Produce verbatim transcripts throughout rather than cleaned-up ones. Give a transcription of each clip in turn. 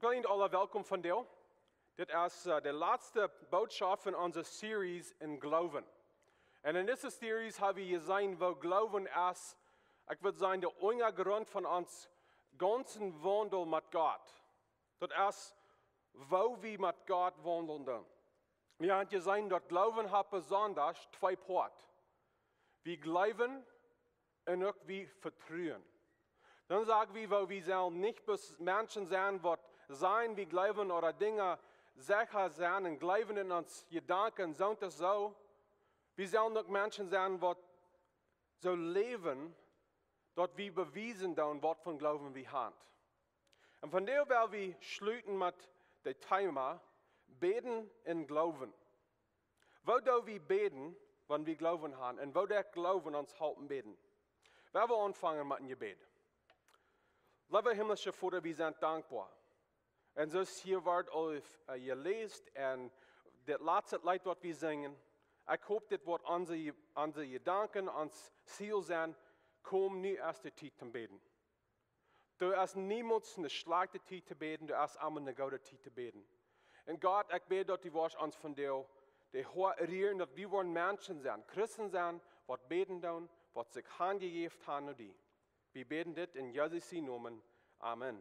Vriend, aula welkom vondoag. Dit es äh, de latste Botschaft von onse Series en Gloowen. Un en dise Series hab wie jeseenen, woo Gloowen es, ekj wudd sajen, de Unjagrunt von ons gaunzen Waundel met Gott. Daut es, woo wie met Gott waundeln doonen. Wie haben jeseenen, daut Gloowen haft besonda twee Poat. Wie jleewen un uk wie vetruen. Dan sag wie, woo wie sellen nich bloos Menschen sennen, waut sajen, wie jleewen, ooda Dinja secha sennen un jleewen en ons Jedanken, soont es soo. Wie sellen uk Menschen sennen, waut soo läwen, daut wie bewiesen doonen, waut von Gloowen wie haben. Un vondoag well wie schluten met daut Thema Bäden en Gloowen. Woo doo wie bäden, wan wie Gloowen haben? Un woo deit Gloowen ons halpen bäden? Well wie aunfangen met een Jebäd. Leewa himmlischa Voda, wie sent dankboa. Un soo aus hia woat aul äh, jeläst un dit latste Leet, waut wie sinjen, ekj hop, dit woat onse, onse Jedanken, ons Ziel sennen, komm, nu es de Tiet toom bäden. Doa es niemols eene schlajchte Tiet to bäden, doa es emma eene goode Tiet to bäden. Un Gott, ekj bäd, daut du woascht ons vondoag de Hoat rieren, daut wie woaren Menschen sennen, Christen sennen, waut bäden doonen, waut sikj hanjejäft haben no die. Wie bäden dit en Jesus sien Nomen. Amen.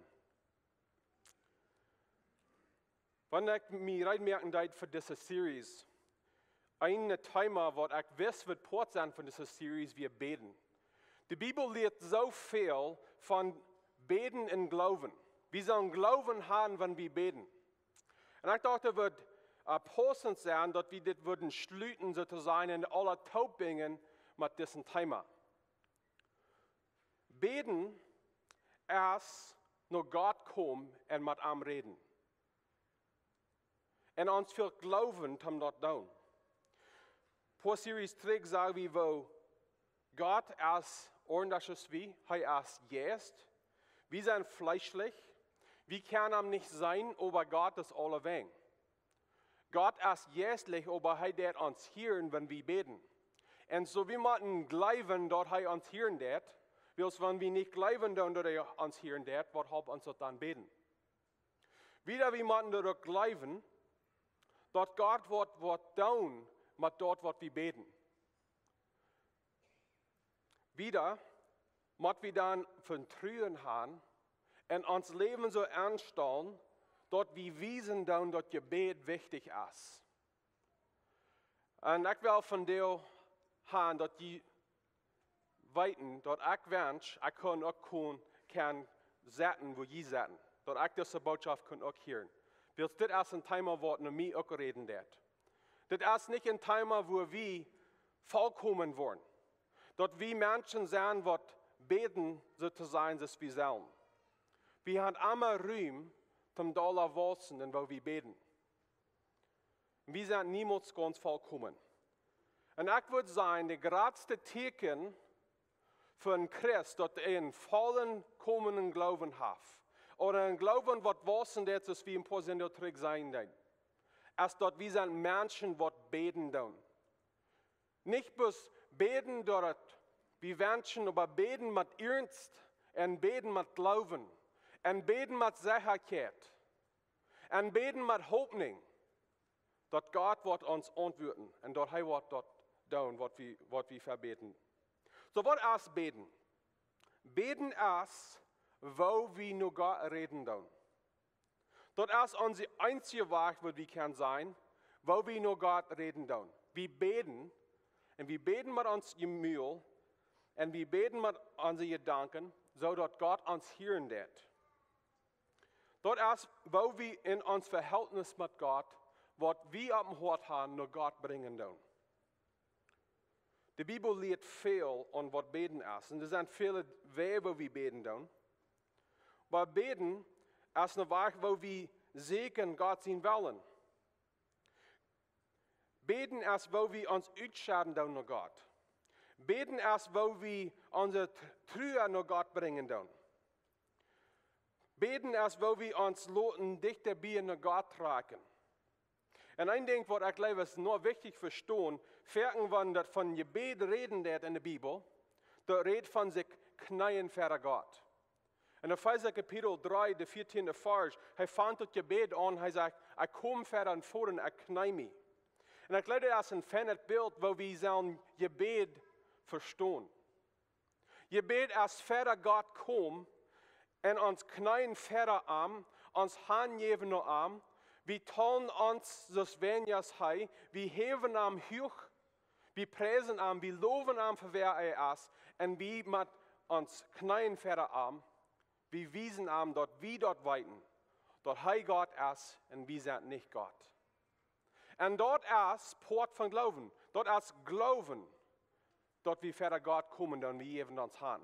Wan ekj mie reed moaken deed fa dise Series, een Thema, waut ekj wist, wudd Poat sennen von dise Series, wia bäden. De Bibel lieet soo väl von bäden en Gloowen. Wie sellen Gloowen haben, wan wie bäden. Un ekj docht, daut wudd äh, paussent sennen, daut wie dit wudden schluten, soo to sajen, un aula toop brinjen met dise Thema. Bäden es no Gott komen un met am räden. Un ons fält Gloowen, om daut to doonen. Poa Series trigj sag wie, woo Gott es aundasch aus wie, hee es Jeist. Wie sent fleeschlich. Wie kjennen am nich seenen, oba Gott es aulawäajen. Gott es jeistlich, oba hee deit ons hieren, wan wie bäden. Un soo wie motten jleewen, daut hee ons hieren deit, wiels wan wie nich jleewen doonen, daut hee ons hieren deit, waut halpt ons daut dan bäden? Wieda, wie motten daut uk jleewen, daut Gott woat, woat doonen met daut, waut wie bäden. Wieda mott wie dan Vetruen haben un ons Läwen soo aunstalen, daut wie wiesen doonen, daut Jebäd wichtich es. Un ekj well vondoag haben, daut jie weeten, daut ekj wensch, ekj kunn uk kunn, kunn setten, wua jie setten. Daut ekj dise Botschaft kunn uk hieren. Wiels dit es een Thema, waut no mie uk räden deit. Dit es nich een Thema, wua wie vollkomen woaren. Daut wie Menschen sent, waut bäden, soo to sajen, soo aus wie sellen. Wie haben emma Rum, om dolla wausen, un woo wie bäden. Wie sent niemols gaunz vollkomen. Un ekj wudd sajen, de jratste Tieekjen fa een Christ, daut hee een vollkomenen Gloowen haft, ooda een Gloowen, waut wausen deit, soo aus wie een poa Sindach trigj sajen deeden, es daut wie sent Menschen, waut bäden doonen. Nich bloos bäden, daut wie wenschen, oba bäden met Iernst un bäden met Gloowen un bäden met Sechaheit un bäden met Hopninj, daut Gott woat ons auntwuaden un daut hee woat daut doonen, waut wie, waut wie fa bäden. Soo, waut es bäden? Bäden es, woo wie no Gott räden doonen. Daut es onse eensje Wajch, waut wie kjennen seenen, woo wie no Gott räden doonen. Wie bäden, un wie bäden met ons Mul, un wie bäden met onse Jedanken, soo daut Gott ons hieren deit. Daut es, woo wie en ons Vehältnis met Gott, waut wie opp däm Hoat haben, no Gott brinjen doonen. De Bibel lieet väl aun, waut bäden es. Un doa sent väle Wäaj, woo wie bäden doonen. Oba bäden es een Wajch, woo wie sieekjen Gott sienen Wellen. Bäden es, woo wie ons utschedden doonen no Gott. Bäden es, woo wie onse T-, Trua no Gott brinjen doonen. Bäden es, woo wie ons loten dichta bie no Gott trakjen. Un een Dinkj, waut ekj jleew es noch wichtich vestonen, foaken wan daut von Jebäd räden deit en de Bibel, daut rät von sikj kjneeen ver Gott. In Efeesa Kapitel dree, de vieetieende Varsch, hee fangt daut Jebäd aun, hee sajcht: "Ekj kom ver dän Voda un ekj kjnee mie." Un ekj jleew, daut es een feinet Bilt, woo wie sellen Jebäd vestonen. Jebäd es ver Gott komen un ons kjneeen ver am, ons hanjäwen no am. Wie talen ons soo aus wan aus hee, wie häwen am huach, wie priesen am, wie lowen am fa wäa hee es, un wie met ons kjneeen ver am, wie wiesen am, daut wie daut weeten, daut hee Gott es un wie sent nich Gott. Un daut es Poat von Gloowen. Daut es Gloowen, daut wie ver Gott komen, dan wie jäwen ons han.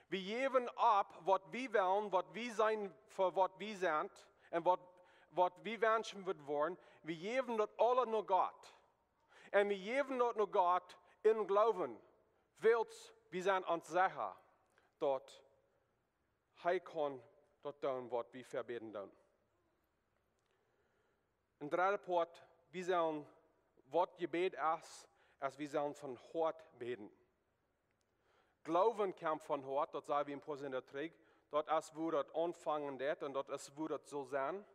Wie jäwen opp, waut wie wellen, waut wie seenen, fa waut wie sent, un waut, waut wie wenschen wudd woaren. Wie jäwen daut aula no Gott. Un wie jäwen daut no Gott em Gloowen, wiels wie sent ons secha, daut hee kaun daut doonen, waut wie vebäden doonen. Een dredda Poat, wie sellen, waut Jebäd es, es wie sellen von Hoat bäden. Gloowen kjemt von Hoat, daut säd wie een poa Sindach trigj. Daut es woo daut aunfangen deit un daut es woo daut saul sennen.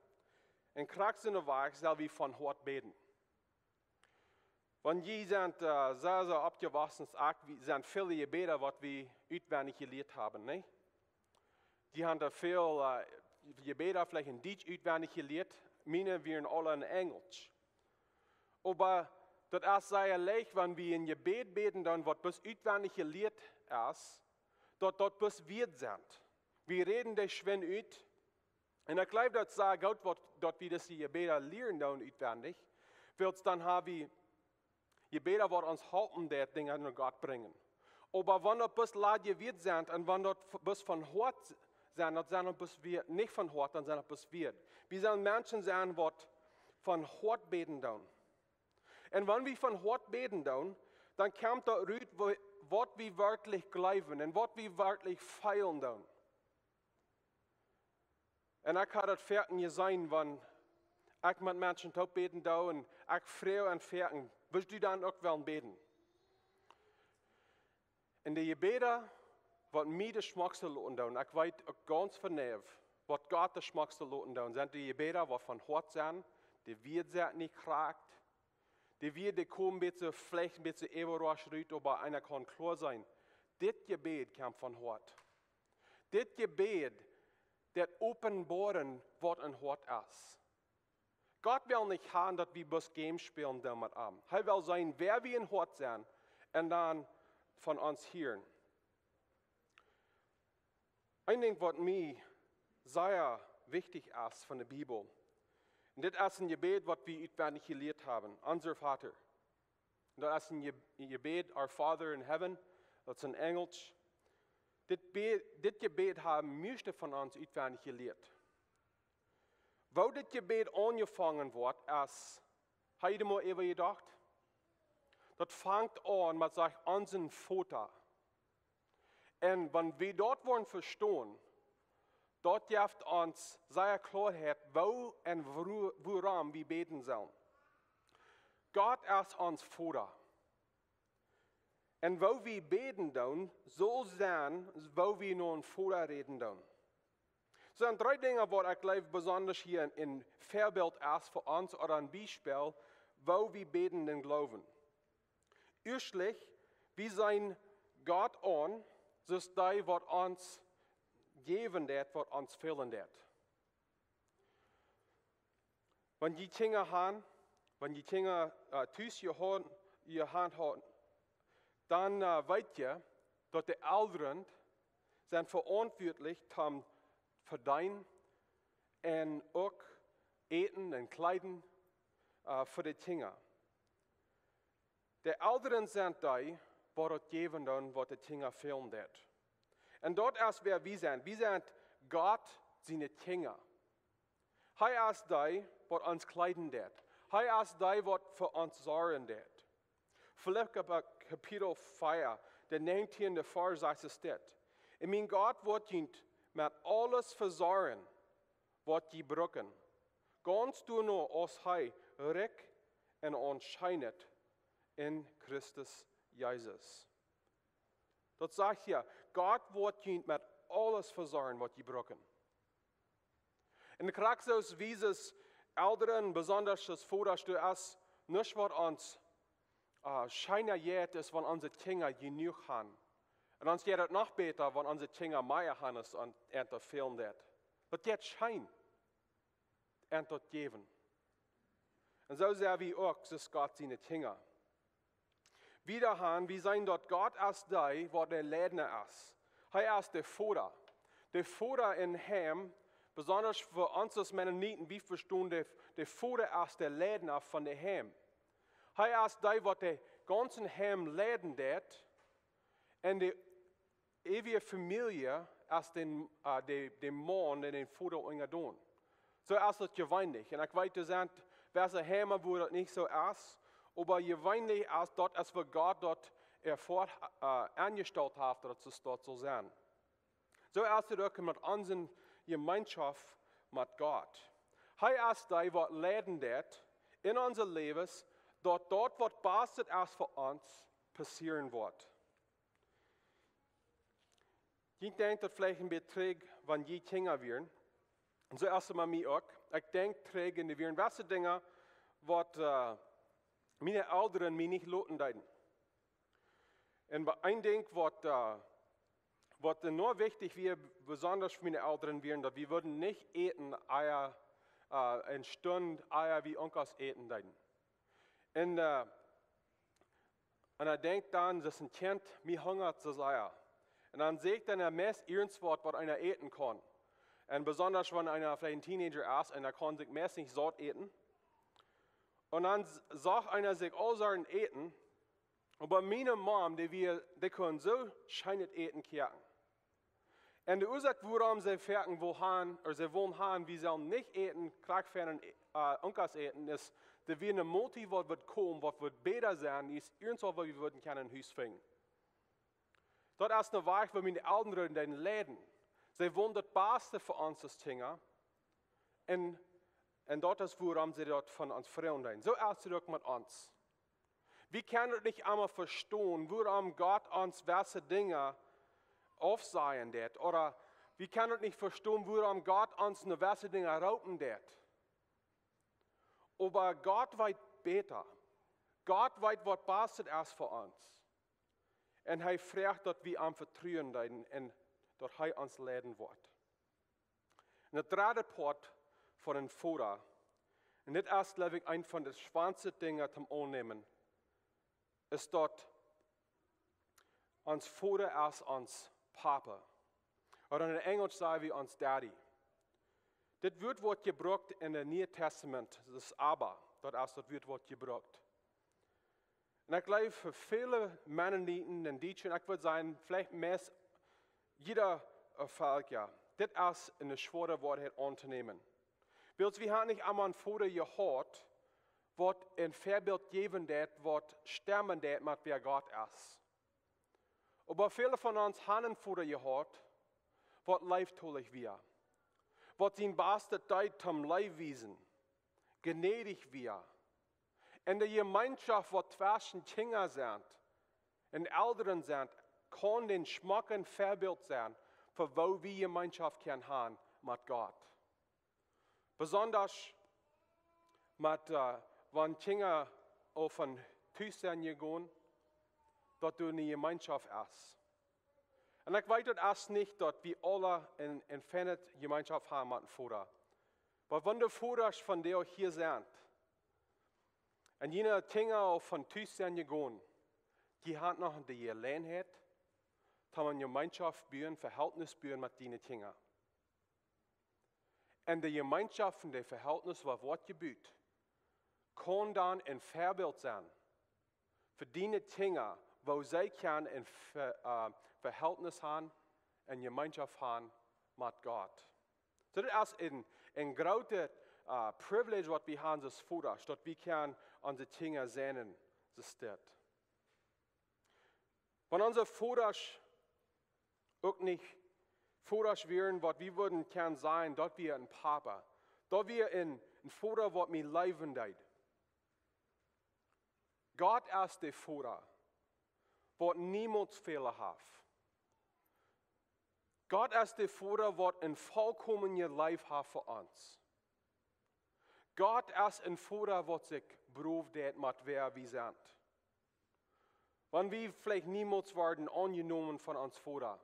Un krakjt soo wajch sell wie von Hoat bäden. Wan jie sent, äh, sea, sea oppjewossen, es uk, wie sent väle Jebäda, waut wie utwendich jelieet haben, nä? Jie haben doa väl, äh, Jebäda veleicht en Dietsch utwendich jelieet, miene wieren aule en Enjelsch. Oba daut es sea leicht, wan wie een Jebäd bäden, dan waut bloos utwendich jelieet es, daut daut bloos Wieed sent. Wie räden dee schwind ut. Un ekj jleew, daut es sea goot, waut, daut wie dise Jebäda lieren doonen utwendich. Wiels dan ha wie Jebäda, waut ons halpen deit, Dinja no Gott brinjen. Oba wan daut bloos ladje Wieed sent un wan daut v-, bloos von Hoat sent, daut sent daut bloos Wieed, nich von Hoat, dan sent daut bloos Wieed. Wie sellen Menschen sennen, waut von Hoat bäden doonen. Un wan wie von Hoat bäden doonen, dan kjemt daut rut, wa-, waut wie werkjlich jleewen un waut wie werkjlich feelen doonen. Un ekj ha daut foaken jeseenen, wan ekj met Menschen toop bäden doo un ekj froag an foaken: "Wurscht du dan uk wellen bäden?" Un de Jebäda, waut mie de schmockste loten doonen, ekj weet uk gaunz jeneiw, waut Gott de schmockste loten doonen, sent de Jebäda, waut von Hoat sent, de Wieed sent nich krakjt, de Wieed, dee komen een bät, veleicht een bät äwarauscht rut, oba eena kaun kloa seenen: Dit Jebäd kjemt von Hoat. Dit Jebäd, daut openboaren, waut em Hoat es. Gott well nich han, daut wie bloos Games spälen doonen met am. Hee well seenen, wäa wie em Hoat sent, un dan von ons hieren. Een Dinkj, waut mie sea wichtich es von de Bibel, un dit es een Jebäd, waut wie utwendich jelieet haben, Unser Vater. Daut es een Je-, Jebäd, Our Father in Heaven, daut es en Enjelsch. Dit Be-, dit Jebäd haben mieeschte von ons utwendich jelieet. Woo dit Jebäd aunjefongen woat, es, ha jie doa mol äwa jedocht? Daut fangt aun met, sajcht: "Onsen Voda." Un wan wie daut woaren vestonen, daut jeft ons sea Kloaheit, woo un woo-, wuarom wie bäden sellen. Gott es ons Voda. Un woo wie bäden doonen, saul sennen, woo wie no een Voda räden doonen. Sent dree Dinja, waut ekj jleew besonda hia een Väabilt es fa ons, ooda een Biespel, woo wie bäden em Gloowen. Ieeschtlich, wie seenen Gott aun, soo aus dee, waut ons jäwen deit, waut ons fälen deit. Wan jie Kjinja han, wan jie Kjinja, äh, tus jehaut, jehaut haben, dan, äh, weet jie, daut de Elren sent veauntwuatlich toom vedeenen un uk äten un kjleeden, äh, fa de Kjinja. De Elren sent dee, waut daut jäwen doonen, waut de Kjinja fälen deit. Un daut es, wäa wie sent. Wie sent Gott siene Kjinja. Hee es dee, waut ons kjleeden deit. Hee es dee, waut fa ons sorjen deit. Filippa Kapitel vea, de näajentieende Varsch, sajcht et dit: "Un mien Gott woat junt met aules vesorjen, waut jie brucken, gaunz doano aus hee rikj en Aunscheenheit en Christus Jesus." Daut sajcht hia, Gott woat junt met aules vesorjen waut jie brucken. Un krakjt soo aus wie aus Elren, besonda aus Vodasch, doa es nuscht waut ons äh, scheena jeit es, wan onse Kjinja jenuach han. Un ons jeit daut noch bäta, wan onse Kjinja mea han aus an, an to fälen deit. Daut jeit scheen, an to jäwen. Un soo sent wie uk, soo aus Gott siene Kjinja. Wieda han, wie seenen daut Gott es dee, waut de Leida es. Hee es de Voda. De Voda em Heim, besonda fa ons aus Mennoniten, wie vestonen, de, de Voda es de Leida von de Heim. Hee es dee, waut de gaunze Heim leiden deit. Un de äwaje Famielje es dän, äh, de, de Maun un dän Voda unjadon. Soo es daut jeweenlich. Un ekj weet, doa sent wesse Heim, wua daut nich soo es. Oba jeweenlich es daut, aus woo Gott daut erfoat, äh, aunjestalt haft, daut et soo saul sennen. Soo es et uk met onse Jemeenschoft met Gott. Hee es dee, waut leiden deit en onse Läwes, daut daut, waut baste es fa ons, passieren woat. Jie denkjen daut veleicht een bät trigj, wan jie Kjinja wieren. Un soo es et bie mie uk. Ekj denkj trigj, un doa wieren wesse Dinja, waut, äh, miene Elren mie nich loten deeden. Un bie een Dinkj, waut, äh, waut enorm wichtich wia, besonda fa miene Elren, wieren, daut wie wudden nich äten, ea, äh, eene Stund, ea wie Onkas äten deeden. Un, äh, un ekj denkj dan, daut een Kjint, mie hungat soo sea. Un dan säkjt eena meist irjentwaut, waut eena äten kaun. Un besonda wan eena veleicht een Teenager es, un hee kaun sikj meist nich saut äten. Un dan s-, sach eena sikj aul soon Äten, oba miene Mom, dee wia, dee kunn soo scheenet Äten koaken. Un de Uasoak, wuarom see foaken wullen han, ooda see wullen han, wie sellen nich äten, krakjt fa een, äh, Onkas äten, es, daut wie eene Moltiet, waut woat komen, waut woat bäta sennen, es irjentwaut, waut wie wudden kjennen em Hus finjen. Daut es een Wajch, woo miene Elren deeden leiden. See wullen daut baste fa ons aus Kjinja. Un, un daut es, wuarom see daut von ons froagen deeden. Soo es et uk met ons. Wie kjennen daut nich emol vestonen, wuarom Gott ons wesse Dinja aufsajen deit. Ooda wie kjennen daut nich vestonen, wuarom Gott ons no wesse Dinja roopen deit. Oba Gott weet bäta. Gott weet, waut baste es fa ons. Un hee froagt, daut wie am vetruen deeden un daut hee ons leiden woat. Un de dredde Poat von een Voda, un dit es, jleew ekj, eent von de schwoaste Dinja toom aunnämen, es daut ons Voda es ons Papa. Ooda en Enjelsch saj wie ons Daddy. Dit Wuat woat jebrukt en daut Niee Tastament, daut es Abba, daut es daut Wuat woat jebrukt. Un ekj jleew, fa väle Mennoniten un Dietsche, ekj wudd sajen, veleicht meist jieda, äh, Volkj, jo, dit es een schwoaret Wuat auntonämen. Wiels wie haben nich emol een Voda jehaut, waut een Väabilt jäwen deed, waut stemmen deed met wäa Gott es. Oba väle von ons haben een Voda jehaut, waut leeftolich wia, waut sien Bastet deed toom Leew wiesen, jnädich wia. Un de Jemeenschoft, waut tweschen Kjinja sent un Elren sent, kaun een schmocket Väabilt sennen, fa woo wie Jemeenschoft kjennen haben met Gott. Besonda met, äh, wan Kjinja aul von Tus sent jegonen, daut doa eene Jemeenschoft es. Un ekj weet, daut es nich, daut wie aule een, een feine Jemeenschoft haben met een Voda. Oba wan de Vodasch von dee hia sent, un june Kjinja aul von Tus sent jegonen, dee haben noch de Jeläajenheit, toom Jemeenschoft buen, Vehältnis buen met june Kjinja. Un de Jemeenschoft un de Vehältnis, waut woat jebut, kaun dan een Väabilt sennen fa june Kjinja, woo see kjennen een Ve-, äh, Vehältnis haben un Jemeenschoft haben met Gott. Soo, daut es een, een grootet, äh, Privileg, waut wie haben aus Vodasch, daut wie kjennen onse Kjinja säajnen, soo es dit. Wan onse Vodasch uk nich Vodasch wieren, waut wie wudden kjennen sajen, daut wia een Papa. Daut wia een, een Voda, waut mie leewen deed. Gott es de Voda, waut niemols Fäla haft. Gott es de Voda, waut een volkomnet Läwen haft fa ons. Gott es een Voda, waut sikj brow deit met wäa wie sent. Wan wie veleicht niemols woaren aunjenomen von ons Voda,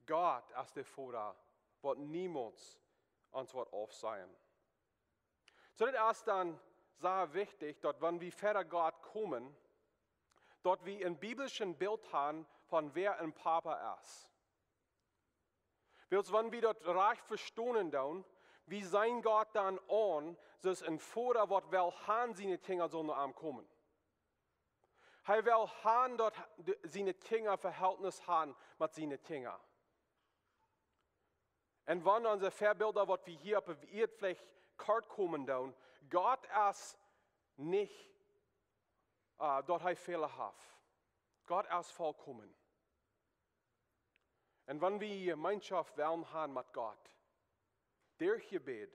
Gott es de Voda, waut niemols ons woat aufsajen. Soo, daut es dan sea wichtich, daut wan wie ver Gott komen, daut wie een biblischet Bilt haben von wäa een Papa es. Wiels wan wie daut rajcht vestonen doonen, wie seenen Gott dan aun, soo aus een Voda, waut well han, siene Kjinja sellen no am komen. Hee well han, daut de, siene Kjinja Verhältnis haben met siene Kjinja. Un wan onse Väabilda, waut wie hia opp de Ieed veleicht kort komen doonen, Gott es nich, äh, daut hee Fäla haft. Gott es volkomen. Un wan wie Jemeenschoft wellen haben met Gott, derch Jebäd,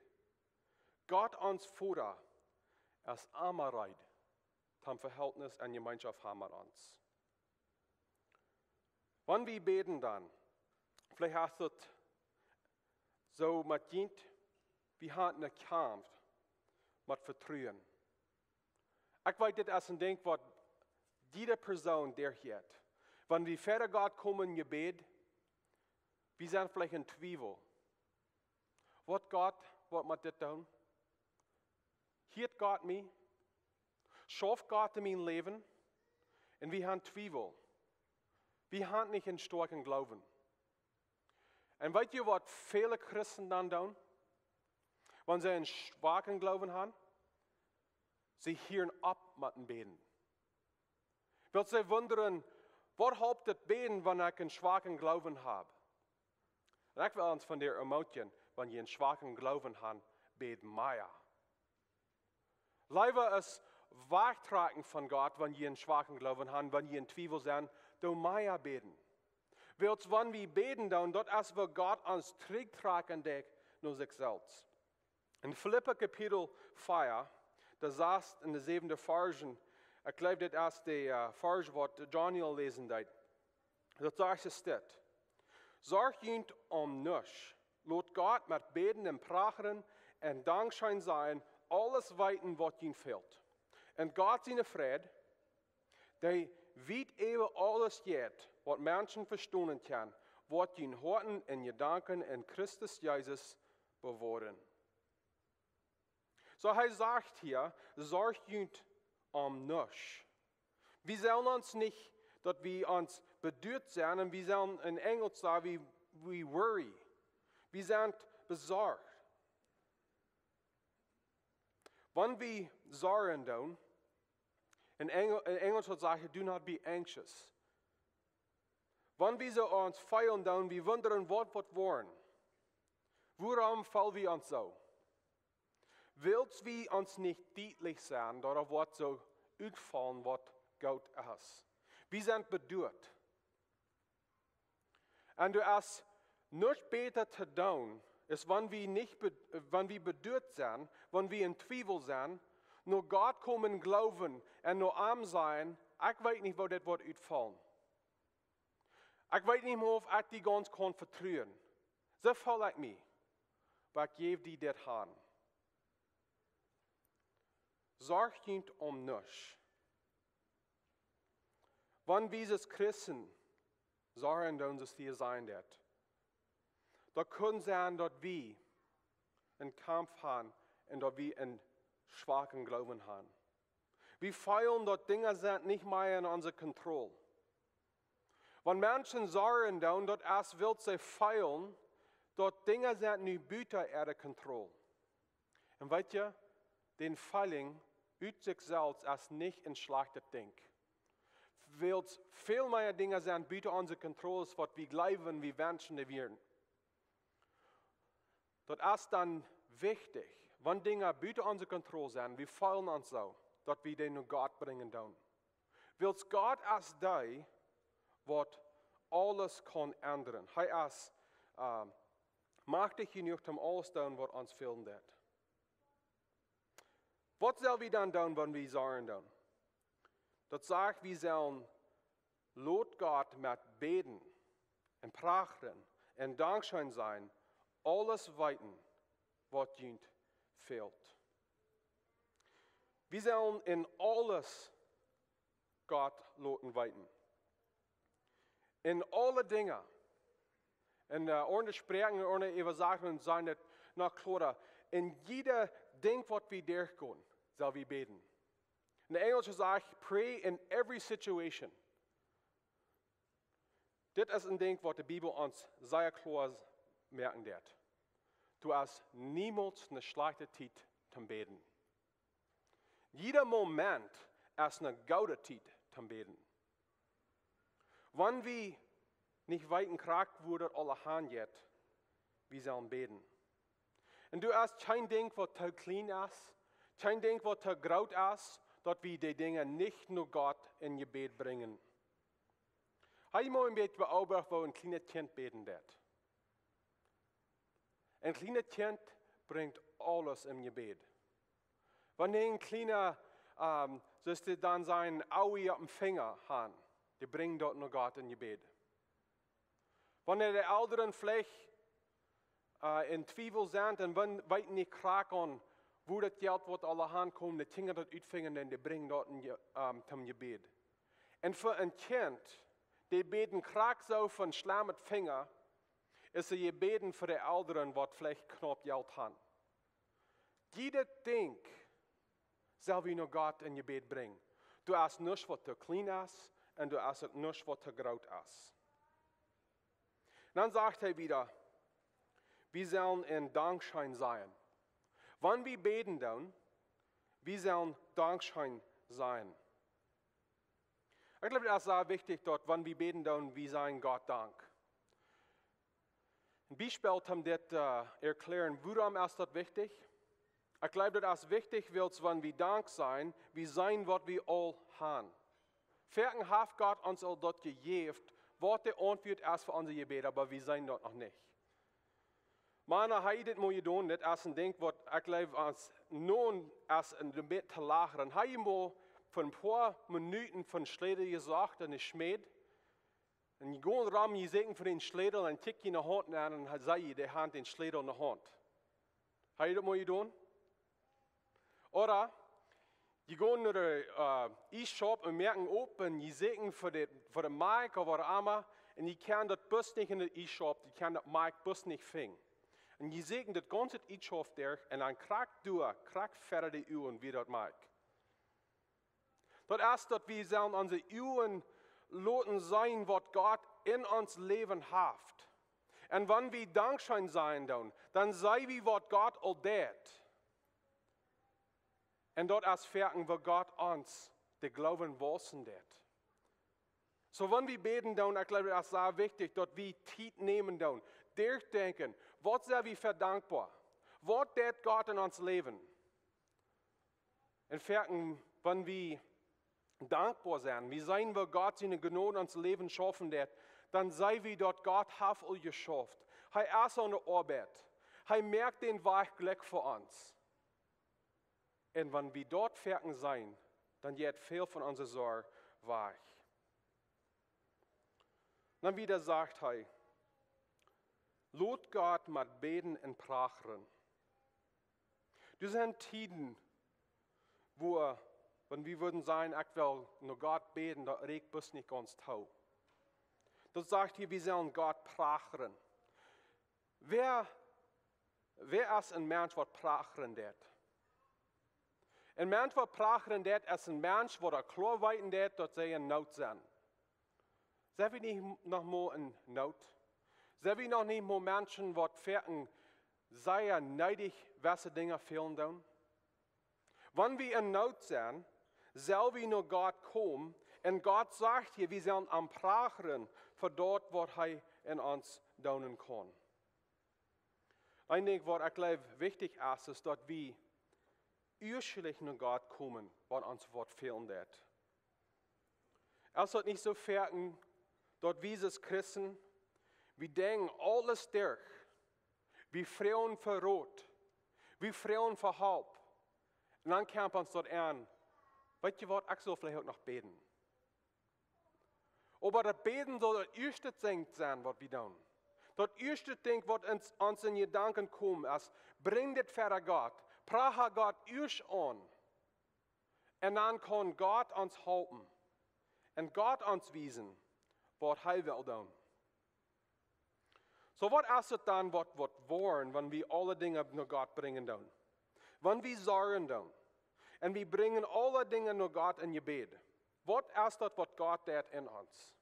Gott ons Voda es emma reed, toom Verhältnis un Jemeenschoft haben met ons. Wan wie bäden dan, veleicht es daut soo met junt, wie haben een Kaumf met Vetruen. Ekj weet, dit es een Dinkj, waut jieda Persoon derchjeit. Wan wie ver Gott komen, Jebäd, wie sent veleicht en Twiewel. Woat Gott, waut mott dit doonen? Hieet Gott mie? Schauft Gott en mien Läwen? Un wie haben Twiewel. Wie haben nich een stoakjen Gloowen. Un weet jie, waut väle Christen dan doonen? Wan see een schwaken Gloowen haben, see hieren opp met bäden. Wiels see wundren, waut halpt daut bäden, wan ekj een schwaken Gloowen hab? Un ekj well ons vondoag ermutigen, wan jie een schwaken Gloowen haben, bäd mea. Leewa es wajchtrakjen von Gott, wan jie een schwaken Gloowen haben, wan jie en Twiewel sent, doo mea bäden. Wiels wan wie bäden doonen, daut es, woo Gott ons trigjtrakjen deit no sikj selfst. En Filippa Kapitel vea, de sasta un de säwenda Varsch, ekj jleew, dit es de, äh, Varsch, waut Johnny aul läsen deed. Daut sajcht es dit: Sorcht junt om nuscht. Lot Gott met Bäden un Prachren un Dankscheen sajen aules weeten, waut junt fält. Un Gott sien Fräd, dee wiet äwa aules jeit, waut Menschen vestonen kjennen, woat june Hoaten un Jedanken en Christus Jesus bewoaren. Soo, hee sajcht hia, sorcht junt om nuscht. Wie sellen ons nich, daut wie ons beduat sent, un wie sellen en Enjelsch sajen, wie, we worry. Wie sent besorcht. Wan wie sorjen doonen, en Enjel-, en Enjelsch wudd sajen, "Do not be anxious." Wan wie soo ons feelen doonen, wie wundren, waut woat woaren. Wuarom feel wie ons soo? Wiels wie ons nich dietlich sent, daut woat soo utfaulen, waut goot es. Wie sent beduat. Un doa es nuscht bäta to doonen, es wan wie nich be-, wan wie beduat sent, wan wie en Twiewel sent, no Gott komen, gloowen un no am sajen, "Ekj weet nich, woo dit woat utfaulen. Ekj weet nich mea, auf ekj die gaunz kaun vetruen. Soo feel ekj mie. Oba ekj jäw die dit han." Sorcht junt om nuscht. Wan wie aus Christen sorjen doonen, soo aus hia sajen deit, daut kaun sennen, daut wie een Kaumf haben un daut wie een schwaken Gloowen haben. Wie feelen, daut Dinja sent nich mea en onse Kontroll. Wan Menschen sorjen doonen, daut es, wiels see feelen, daut Dinja sent nu buta äare Kontroll. Un weet jie, dän Feeling ut sikj selfst es nich een schlajchtet Dinkj. Wiels väl mea Dinja sent buta onse Kontroll, waut wie jleewen, wie wenschen, dee wieren. Daut es dan wichtich, wan Dinja buta onse Kontroll sent, wie feelen ons soo, daut wie dee no Gott brinjen doonen. Wiels Gott es dee, waut aules kaun endren. Hee es, äh, machtich jenuach, om aules doonen, waut ons fälen deit. Waut sell wie dan doonen, wan wie sorjen doonen? Daut sajcht, wie sellen lot Gott met Bäden un Prachren un dankscheen sajen, aules weeten, waut junt fält. Wie sellen en aules Gott loten weeten. En aule Dinja. En, äh, aundre Sproaken, aundre Äwasatungen sajen et noch kloara. En jieda Dinkj, waut wie derchgonen, sell wie bäden. En Enjlisch sajcht, "Pray in every situation." Dit es een Dinkj, waut de Bibel ons sea kloa moaken deit. Du hast niemols eene schlajchte Tiet toom bäden. Jieda Moment es eene goode Tiet toom bäden. Wan wie nich weeten krakjt, woo daut aules aunjeit, wie sellen bäden. Un du hast kjeen Dinkj, waut too kjlien es, kjeen Dinkj, waut too groot es, daut wie dee Dinja nich no Gott en Jebäd brinjen. Hast du mol een bät beobacht, woo een kjlienet Kjint bäden deit? Een kjlienet Kjint brinjt aules em Jebäd. Wan een kjliena, ähm, soo aus dee dan sien Auge oppem Finja han, dee brinjen daut no Gott em Jebäd. Wan de Elren veleicht, äh, en Twiewel sent un wan, weeten nich krakjt aun, woo daut Jelt, waut aules aunkomen, de Kjinja daut utfinjen un dee brinjen daut en Je-, ähm, toom Jebäd. Un fa een Kjint, dee bäden krakjt soo von schlajchtet Finja, es daut Jebäd fa de Elren, waut veleicht knaup Jelt han. Jieda Dinkj sell wie no Gott em Jebäd brinjen. Du hast nuscht, waut too kjlien es, un du hast uk nuscht, waut too groot es. Dan sajcht hee wada, wie sellen en dankscheen sajen. Wan wie bäden doonen, wie sellen dankscheen sajen. Ekj jleew, daut es sea wichtich, daut wan wie bäden doonen, wie sajen Gott Dank. Een Biespel om dit, äh, erklären, wuarom es daut wichtich? Ekj jleew, daut es wichtich, wiels wan wie Dank sajen, wie seenen, waut wie aul han. Foaken haft Gott ons aul daut jejäft, waut de Auntwuat es fa onse Jebäda, oba wie seenen daut noch nich. Mana, hab jie dit mol jedonen? Dit es een Dinkj, waut ekj jleew, aus nu es een bät to lachen. Hab jie mol fa een poa Minuten von Schlädel jesocht en de Schmäd? Un jie gonen rom, jie sieekjen fa dän Schlädel un kjikjen enne Haunt nenn un hee säd, dee haud dän Schlädel enne Haunt. Hab jie daut mol jedonen? Ooda jie gonen no de, äh, Iesschaup un moaken op un jie sieekjen fa de, fa de Malkj ooda waut emma, un jie kjennen daut bloos nich en de Iesschaup, jie kjennen daut Malkj bloos nich finjen. Un jie sieekjen daut gaunze Iesschaup derch un dan krakjt doa, krakjt ver de Uagen wia daut Malkj. Daut es, daut wie sellen onse Uagen loten seenen, waut Gott en ons Läwen haft. Un wan wie dankscheen sajen doonen, dan seenen wie, waut Gott aul deit. Un daut es foaken, woo Gott ons dän Gloowen waussen deit. Soo, wan wie bäden doonen, ekj jleew, daut es sea wichtich, daut wie Tiet nämen doonen, derchdenkjen, waut sent wie fa dankboa? Waut deit Gott en ons Läwen? Un foaken, wan wie dankboa sent, wie seenen, woo Gott siene Jnod en ons Läwen schaufen deit, dan seenen wie, daut Gott haft aul jeschauft. Hee es aun de Oabeit. Hee moakt dän Wajch jlikj fa ons. Un wan wie daut foaken seenen, dan jeit väl von onse Sorj wajch. Dan wada sajcht hee, lot Gott met Bäden un Prachren. Doa sent Tieden, wua, wan wie wudden sajen, ekj well no Gott bäden, daut rieekjt bloos nich gaunz too. Daut sajcht hia, wie sellen Gott prachren. Wäa, wäa es een Mensch, waut prachren deit? Een Mensch, waut prachren deit, es een Mensch, waut aul kloa weeten deit, daut see en Noot sent. Sent wie nich noch mol en Noot? Sent wie noch nich mol Menschen, waut foaken sea needich jewesse Dinja fälen doonen? Wan wie en Noot sent, sell wie no Gott komen, un Gott sajcht hia, wie sellen am prachren fa daut, waut hee en ons doonen kaun. Een Dinkj, waut ekj jleew wichtich es, es, daut wie ieescht no Gott komen, wan ons waut fälen deit. Es daut nich soo foaken, daut wie aus Christen, wie denkjen aules derch, wie froagen fa Rot, wie froagen fa Help, un dan kjemt ons daut aun, weetst du waut, ekj saul veleicht uk noch bäden. Oba daut Bäden saul daut ieeschte Dinkj sennen, waut wie doonen. Daut ieeschte Dinkj waut ons, ons en Jedanken kjemt es: Brinj dit ver Gott. Pracha Gott ieescht aun. Un dan kaun Gott ons halpen un Gott ons wiesen waut hee well doonen. Soo, waut es et dan waut, waut woaren, wan wie aule Dinja no Gott brinjen doonen? Wan wie sorjen doonen un wie brinjen aule Dinja no Gott en Jebäd, waut es daut waut Gott deit en ons?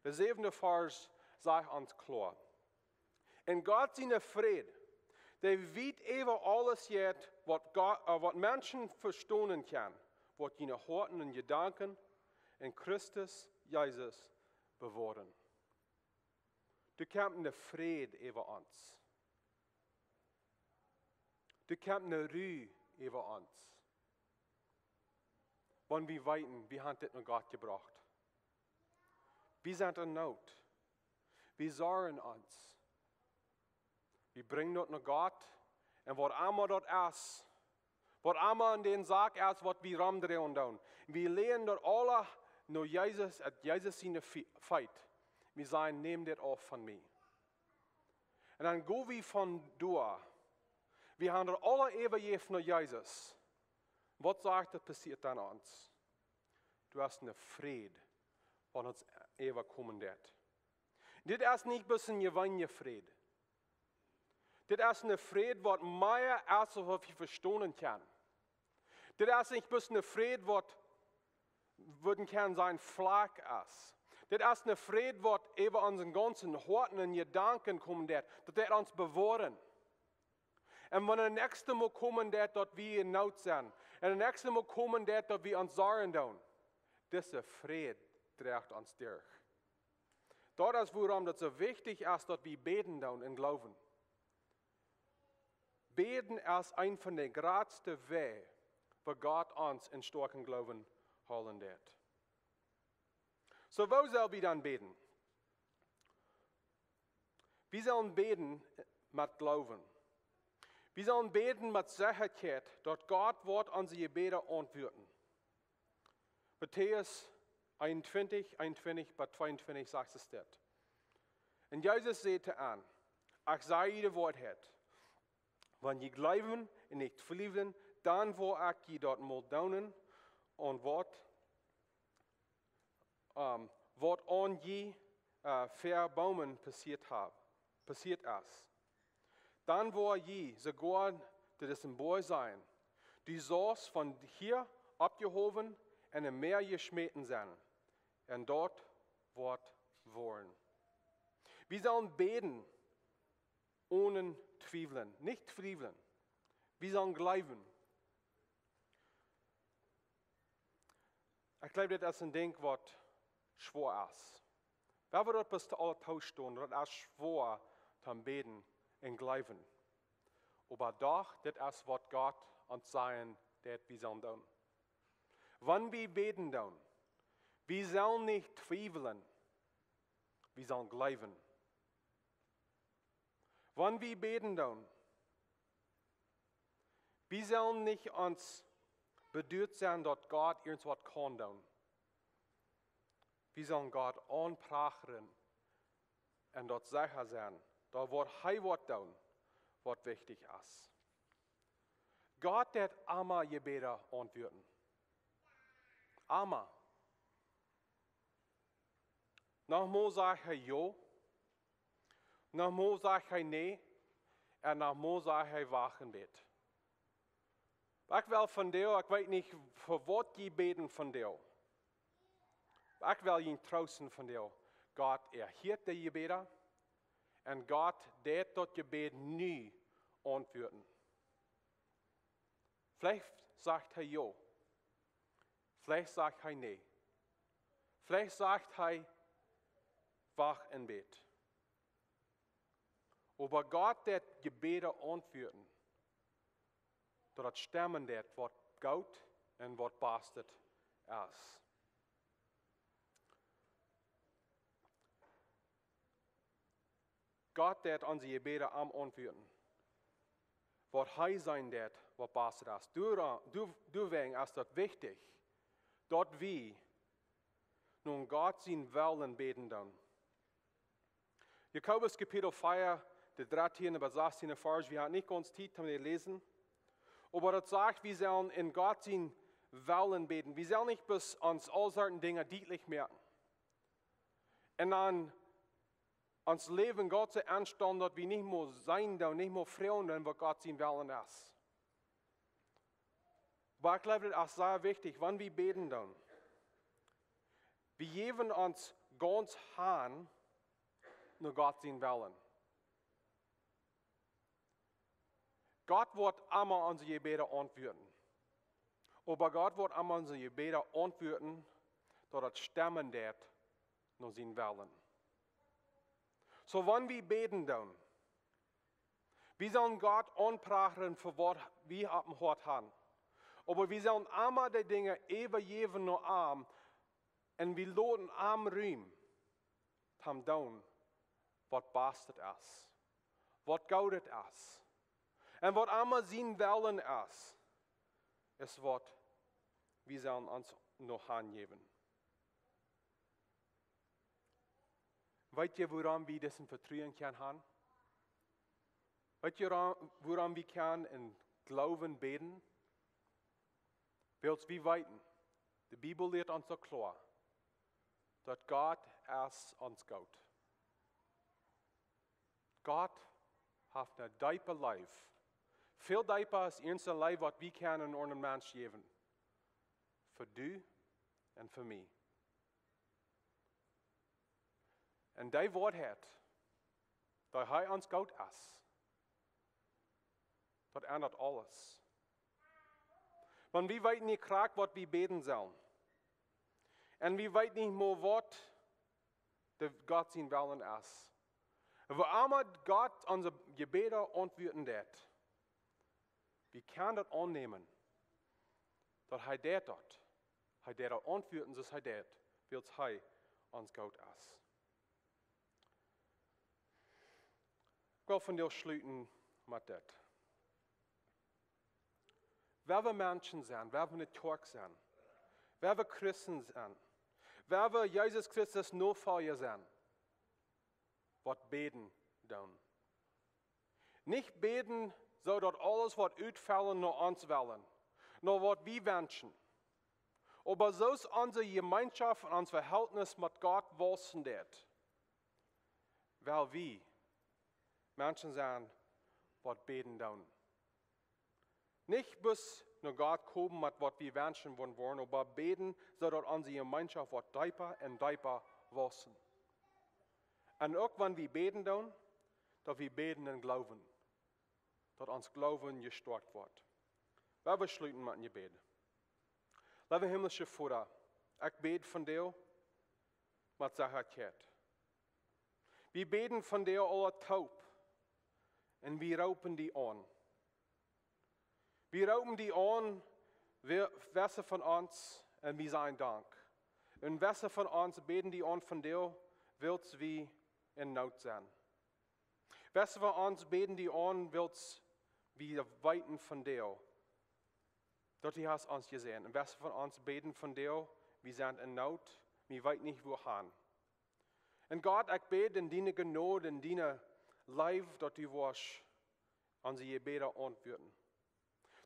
De säwende Varsch sajcht ons kloa: Un Gott sien Fräd, dee wiet äwa aules jeit waut Gott, äh, waut Menschen vestonen kjennen, woat june Hoaten un Jedanken en Christus Jesus bewoaren. Doa kjemt een Fräd äwa ons. Doa kjemt eene Ru äwa ons. Wan wie weeten, wie haben dit no Gott jebrocht. Wie sent en Noot. Wie sorjen ons. Wie brinjen daut no Gott. Un waut emma daut es, waut emma en dän Sack es, waut wie romdreien doonen, wie läajen daut aula no Jesus, aun Jesus siene Fie-, Feet. Wie sajen: Nemm dit auf von mie. Un dan go wie von doa. Wie haben daut aula äwajäft no Jesus. Waut sajcht daut passieet dan ons? Doa es een Fräd, waut ons äwakomen deit. Dit es nich bloos een jeweenelja Fräd. Dit es een Fräd waut mea es aus waut wie vestonen kjennen. Dit es nich bloos een Fräd waut, waut een kjennen sajen, flach es. Dit es een Fräd waut äwa onse gaunze Hoaten un Jedanken komen deit. Daut deit ons bewoaren. Un wan daut näakjste Mol komen deit daut wie en Noot sent, un daut näakjste Mol komen deit daut wie ons sorjen doonen, dise Fräd drajcht ons derch. Daut es wuarom daut soo wichtich es daut wie bäden doonen em Gloowen. Bäden es een von de jratste Wäaj, woo Gott ons en stoakjen Gloowen hoolen deit. Soo, woo sell wie dan bäden? Wie sellen bäden met Gloowen. Wie sellen bäden met Sechaheit, daut Gott woat onse Jebäda auntwuaden. Matäus eenuntwintich, eenuntwintich bat tweeuntwintich sajcht et dit. Un Jesus säd to an: Ekj saj june de Woarheit. Wan jie jleewen un nich twiewlen, dan woa ekj jie daut mol doonen, un waut, ähm, waut aun jie, äh, ver Boomen passieet hab, passieet es. Dan woa jie soogoa to disen Boajch sajen: Du saust von hia oppjehowen un em Mäa jeschmäten sennen, un daut woat woaren. Wie sellen bäden onen twiewlen, nich twiewlen. Wie sellen jleewen. Ekj jleew, dit es een Dinkj waut schwoa es. Wie woaren daut best aula toostonen, daut es schwoa to bäden un jleewen. Oba doch, dit es waut Gott ons sajen deit, wie sellen doonen. Wan wie bäden doonen, wie sellen nich twiewlen, wie sellen jleewen. Wan wie bäden doonen, wie sellen nich ons beduat sennen daut Gott irjent waut kaun doonen. Wie sellen Gott aunprachren un daut secha sennen, daut waut hee woat doonen, waut wichtich es. Gott deit emma Jebäda auntwuaden. Emma. Noch mol sajcht hee jo, noch mol sajcht hee nä, un noch mol sajcht hee: Wacht een bät. Ekj well vondoag, ekj weet nich fa waut jie bäden vondoag, oba ekj well junt troosten vondoag. Gott erhieet de Jebäda, un Gott deit daut Jebäd nu auntwuaden. Veleicht sajcht hee jo. Veleicht sajcht hee nä. Veleicht sajcht hee: Wacht een bät. Oba Gott deit Jebäda auntwuaden, daut et stemmen deit waut goot un waut bastet es. Gott deit onse Jebäda am auntwuaden, waut hee seenen deit waut bastet es. Doa-, doa-, doawäajen es daut wichtich, daut wie no Gott sienen Wellen bäden doonen. Jakobus Kapitel vea, de dartieende bat sastiende Varsch, wie haben nich gaunz Tiet om to läsen. Oba daut sajcht, wie sellen en Gott sienen Wellen bäden. Wie sellen nich bloos ons aul soone Dinja dietlich moaken. Un dan ons Läwen Gott soo aunstalen, daut wie nich mea seenen doonen, nich mea froagen doonen, waut Gott sien Wellen es. Oba ekj jleew, daut es sea wichtich, wan wie bäden doonen. Wie jäwen ons gaunz han no Gott sien Wellen. Gott woat emma onse Jebäda auntwuaden. Oba Gott woat emma onse Jebäda auntwuaden, daut et stemmen deit no sien Wellen. Soo, wan wie bäden doonen, wie sellen Gott aunprachren fa waut wie opp em Hoat haben. Oba wie sellen emma de Dinja äwajäwen no am un wie loten am Rum, am doonen, waut bastet es, waut goodet es. Un waut emma sien Wellen es, es waut wie sellen ons no hanjäwen. Weet jie, wuarom wie disen Vetruen kjennen haben? Weet jie, wuarom, wuarom wie kjennen en Gloowen bäden? Wiels wie weeten, de Bibel lieet ons soo kloa, daut Gott es ons goot. Gott haft eene deepe Leew. Väl deepa aus irjent eene Leew, waut wie kjennen aun een Mensch jäwen. Fa die un fa mie. Un dee Woarheit, daut hee ons goot es, daut endat aules. Wan wie weeten nich krakjt, waut wie bäden sellen. Un wie weeten nich mea, waut de Gott sien Wellen es. Un woo emma Gott onse Jebäda auntwuaden deit, wie kjennen daut aunnämen, daut hee deit daut. Hee deit daut auntwuaden, soo aus hee deit, wiels hee ons goot es. Ekj well vondoag schluten met dit. Wan wie Menschen sent, wan wie eene Kjoakj sent, wan wie Christen sent, wan wie Jesus Christus Nofolja sent, waut bäden doonen. Nich bäden, soo daut aules woat utfaulen no ons Wellen, no waut wie wenschen. Oba soo aus onse Jemeenschoft un ons Vehältnis met Gott wausen deit, well wie Menschen sennen, waut bäden doonen. Nich bloos no Gott komen met waut wie wenschen wudden woaren, oba bäden, soo daut onse Jemeenschoft woat deepa un deepa wausen. Un uk wan wie bäden doonen, daut wie bäden en Gloowen, daut ons Gloowen jestoakjt woat. Lot ons schluten met een Jebäd. Leewa himmlischa Voda, ekj bäd vondoag met Sechaheit. Wie bäden vondoag aula toop un wie roopen die aun. Wie roopen die aun, wie, wäa von ons, un wie sajen Dank. Un wäa von ons bäden die aun vondoag, wiels wie en Noot sent. Wäa von ons bäden die aun, wiels wie weeten vondoag, daut du hast ons jeseenen. Un wäa von ons bäden vondoag, wie sent en Noot, wie weeten nich wua han. Un Gott, ekj bäd en diene Jnod, en diene Leew, daut du woascht onse Jebäda auntwuaden.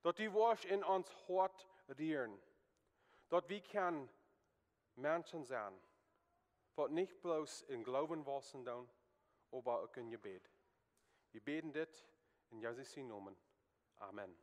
Daut du woascht en ons Hoat rieren. Daut wie kjennen Menschen sennen, waut nich bloos en Gloowen wausen doonen, oba uk en Jebäd. Wie bäden dit en Jesus sien Nomen. Amen.